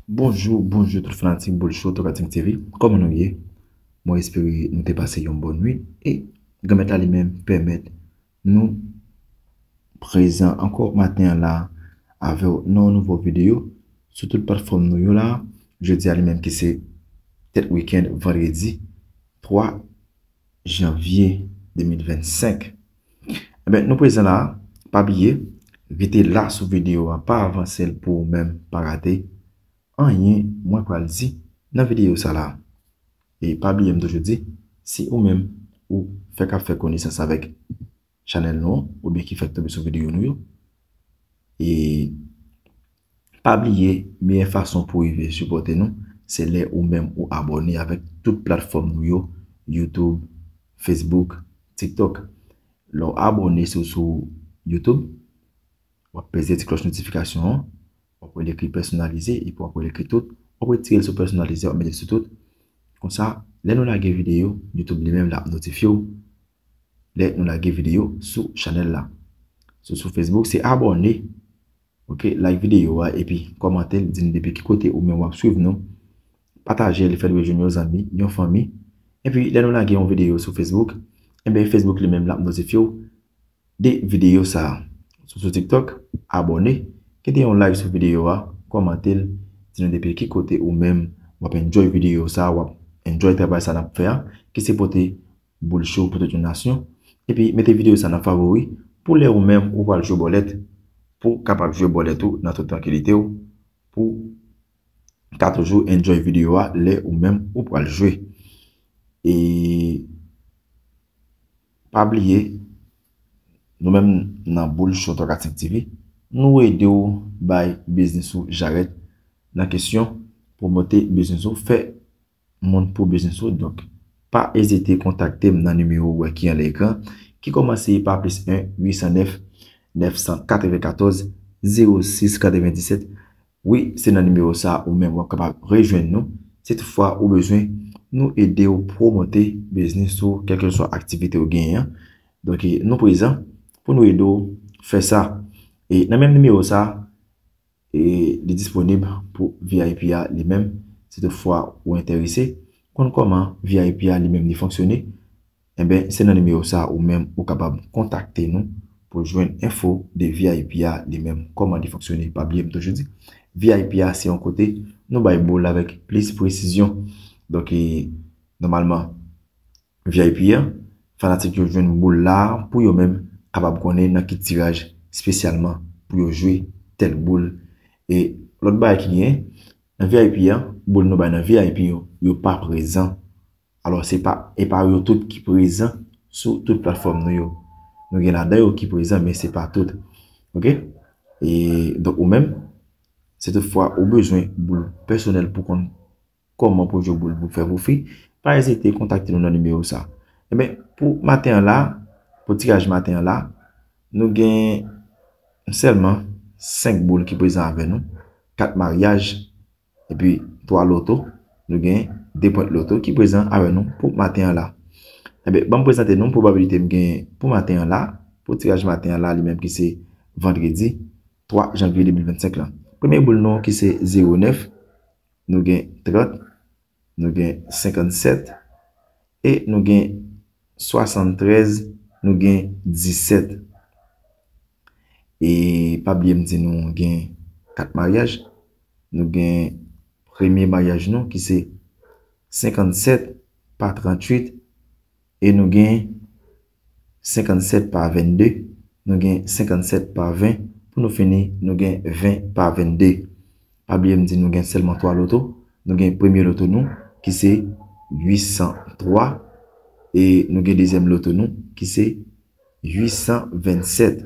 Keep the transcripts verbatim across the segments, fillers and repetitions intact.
Bonjou, bonjou tout fanatik Boul Show Tòkating T V. Kòman nou ye? Mwen espere nou te pase yon bòn nwit e Granmèt la li menm pèmèt nou prezan ankò maten an la avè w nan yon nouvo videyo sou tout platfòm nou yo la. Jodi a li menm ki se tèt wikenn vandredi twa janvye de mil vennsenk. Enben, nou prezan la, pa bliye, rete la sou videyo a, pa avanse l pou ou menm pa rate anyen mwen pral di nan videyo sa la. E pa bliye m toujou di, si ou menm ou fèk ap fè konesans avèk chanèl nou an, oubyen ki fèk tonbe sou videyo nou yo, e pa bliye, meyè fason pou rive sipòte nou, se lè ou menm ou abòne avèk tout platfòm nou yo, YouTube, Facebook, TikTok. Lè w abòne sou, sou YouTube, w ap peze ti klòch notifikasyon an, w ap wè l ekri pèsonalize, epi w ap wè l ekri tout, w ap retire l sou pèsonalize, w ap mete l sou tout. Konsa, lè nou lage videyo, YouTube li menm l ap notifye w lè nou lage videyo sou chanèl la. Sou, sou Facebook, se abòne, oke, like videyo a, epi kòmante l, di n depi ki kote ou menm w ap swiv nou. Pataje l, fè l rejwenn yon zanmi, yon fanmi. Epi, lè nou lage yon videyo sou Facebook, enben, Facebook li menm l ap notifye w de videyo sa a. Sou, sou TikTok, abòne, kite yon like sou videyo a, kòmante l, di nou depi ki kote ou menm w ap enjoy videyo sa a, w ap enjoy travay sa n ap fè a, ki se pote Boul Show pou tout yon nasyon. Epi mete videyo sa nan favori pou lè ou menm ou pral jwe bòlèt, pou w kapab jwe bòlèt ou nan tout trankilite w, pou ka toujou enjoy videyo a lè ou menm ou pral jwe. E pa bliye, nou menm nan Boul Show Tòkating T V, nou ede w bay biznis ou jarèt nan kesyon pwomote biznis ou, fè moun pou biznis ou. Donk, pa ezite kontakte m nan nimewo ou wè ki anlè ekran, ki kòmanse pa plis en uit san nèf, nèf san katrevenkatòz, zewo sis katrevendiset. Wi, se nan nimewo sa a ou menm w ap kapab rejwenn nou. Si toutfwa ou bezwen nou ede w pwomote biznis ou, kèlkeswa aktivite ou genyen an. Donk, e, nou prezan pou nou ede w fè sa. E nan menm nimewo sa a, e li disponib pou V I P a li menm. Si toutfwa ou enterese konn kòman V I P a li menm li fonksyone, enben, se nan nimewo sa a ou menm ou kapab kontakte nou pou jwenn enfo de V I P a li menm, kòman li fonksyone. Pa bliye m toujou di, V I P a se yon kote nou bay boul avèk plis presizyon. Donk, e, nòmalman, V I P a, fanatik yo jwenn boul la pou yo menm kapab konnen nan ki tiraj espesyalman pou yo jwe tèl boul. E lòt bagay ki genyen, nan V I P a, boul nou bay nan V I P yo, yo pa prezan. Alò, se pa, e pa yo tout ki prezan sou tout platfòm nou yo. Nou gen ladan yo ki prezan, men se pa tout. Oke? E donk, ou menm, si toutfwa ou bezwen boul pèsonèl pou konn kòman pou jwe boul pou fè pwofi, pa ezite kontakte nou nan nimewo sa. Enben, pou maten an la, pou tiraj maten an la, nou gen sèlman senk boul ki prezan avè nou, kat maryaj, epi twa loto, nou gen de pwent loto ki prezan avè nou pou maten an la. Enben, ban m prezante nou pwobabilite m gen pou maten an la, pou tiraj maten an la, li menm ki se vandredi twa janvye de mil vennsenk lan. Premye boul nou ki se zewo nèf, nou gen trant, nou gen senkannsèt, e nou gen swasanntrèz, nou gen disèt. E pa bliye m di nou gen kat maryaj. Nou gen premye maryaj nou ki se senkannsèt pa tranntuit, e nou gen senkannsèt pa vennde, nou gen senkannsèt pa ven, pou nou fini, nou gen ven pa vennde. Pa bliye m di nou gen sèlman twa loto. Nou gen premye loto nou ki se uit san twa, e nou gen dezyèm loto nou ki se uit san vennsèt.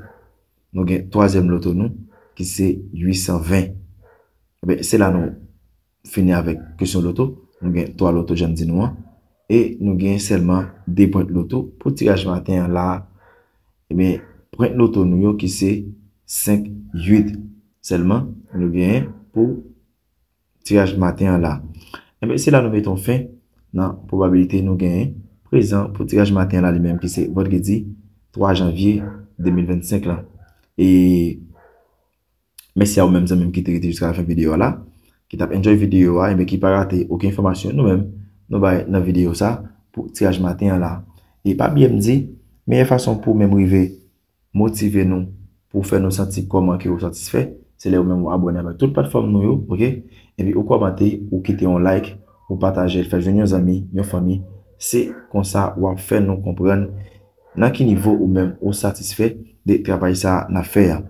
Nou gen twazyèm loto nou ki se uit san ven. Enben, se la nou fini avèk kesyon loto. Nou gen twa loto jan m di nou an. E nou gen sèlman de pwent loto pou tiraj maten an la. Enben, pwent loto nou yo ki se senk, uit sèlman nou genyen pou tiraj maten an la. Enben, se la nou mete yon fen nan pwobabilite nou genyen prezan pou tiraj maten an la li menm ki se vandredi twa janvye de mil vennsenk lan. E mèsi a ou menm zanmi m ki te rete jiska lafen videyo a la. ki t ap enjoy videyo a, ebyen ki pa rate okenn enfòmasyon nou menm nou bay nan videyo sa pou tiraj maten an la. E pa bliye m di, meyè fason pou w menm rive motive nou, pou w fè nou santi kòman ke ou satisfè, se lè ou menm ou abòne avèk tout platfòm nou yo, oke? Epi ou kòmante, ou kite yon like, ou pataje l, fè l jwenn yon zanmi, yon fanmi. Se konsa w ap fè nou konprann nan ki nivo ou menm ou satisfè de travay sa n ap fè a.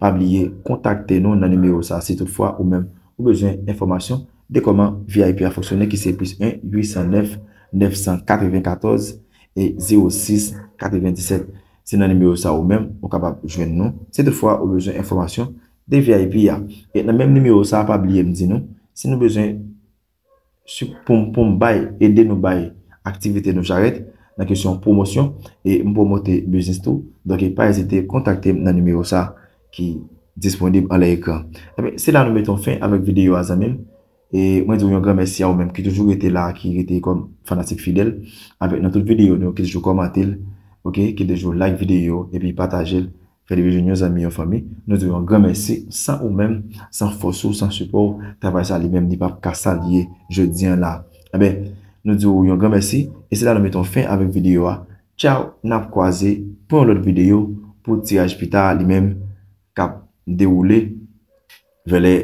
Pa bliye kontakte nou nan nimewo sa si toutfwa ou menm ou bezwen enfòmasyon de kòman V I P a fonksyone, ki se plis en uit san nèf nèf san katrevenkatòz e zewo sis katrevendiset. Se nan nimewo sa ou menm ou kapab jwenn nou si toutfwa ou bezwen enfòmasyon de V I P a. E nan menm nimewo sa, pa bliye m di nou, si nou bezwen pou m, pou m bay, ede nou bay aktivite nou jarèt nan kesyon pwomosyon, e m pwomote biznis tou. Donk, pa ezite kontakte m nan nimewo sa ki disponib anlè ekran. Ebyen, se la nou mete yon fen avèk videyo a, zanmi m. E mwen di w yon gran mèsi a ou menm ki toujou rete la, ki rete kòm fanatik fidèl avèk nan tout videyo nou, ki toujou kòmante l, oke, ki toujou like videyo epi pataje l, fè li jwenn yon zanmi, yon fanmi. Nou di w yon gran mèsi. San ou menm, san fòs ou, san sipò w, travay sa li menm li p ap ka sa l ye jodi an la. Ebyen, nou di w yon gran mèsi. E se la nou mete yon fen avèk videyo a. Tchaw, n ap kwaze pou yon lòt videyo pou tiraj pita li menm k ap dewoule vè lè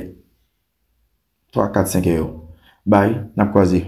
twa, kat, senk è yo. Bay, n ap kwaze.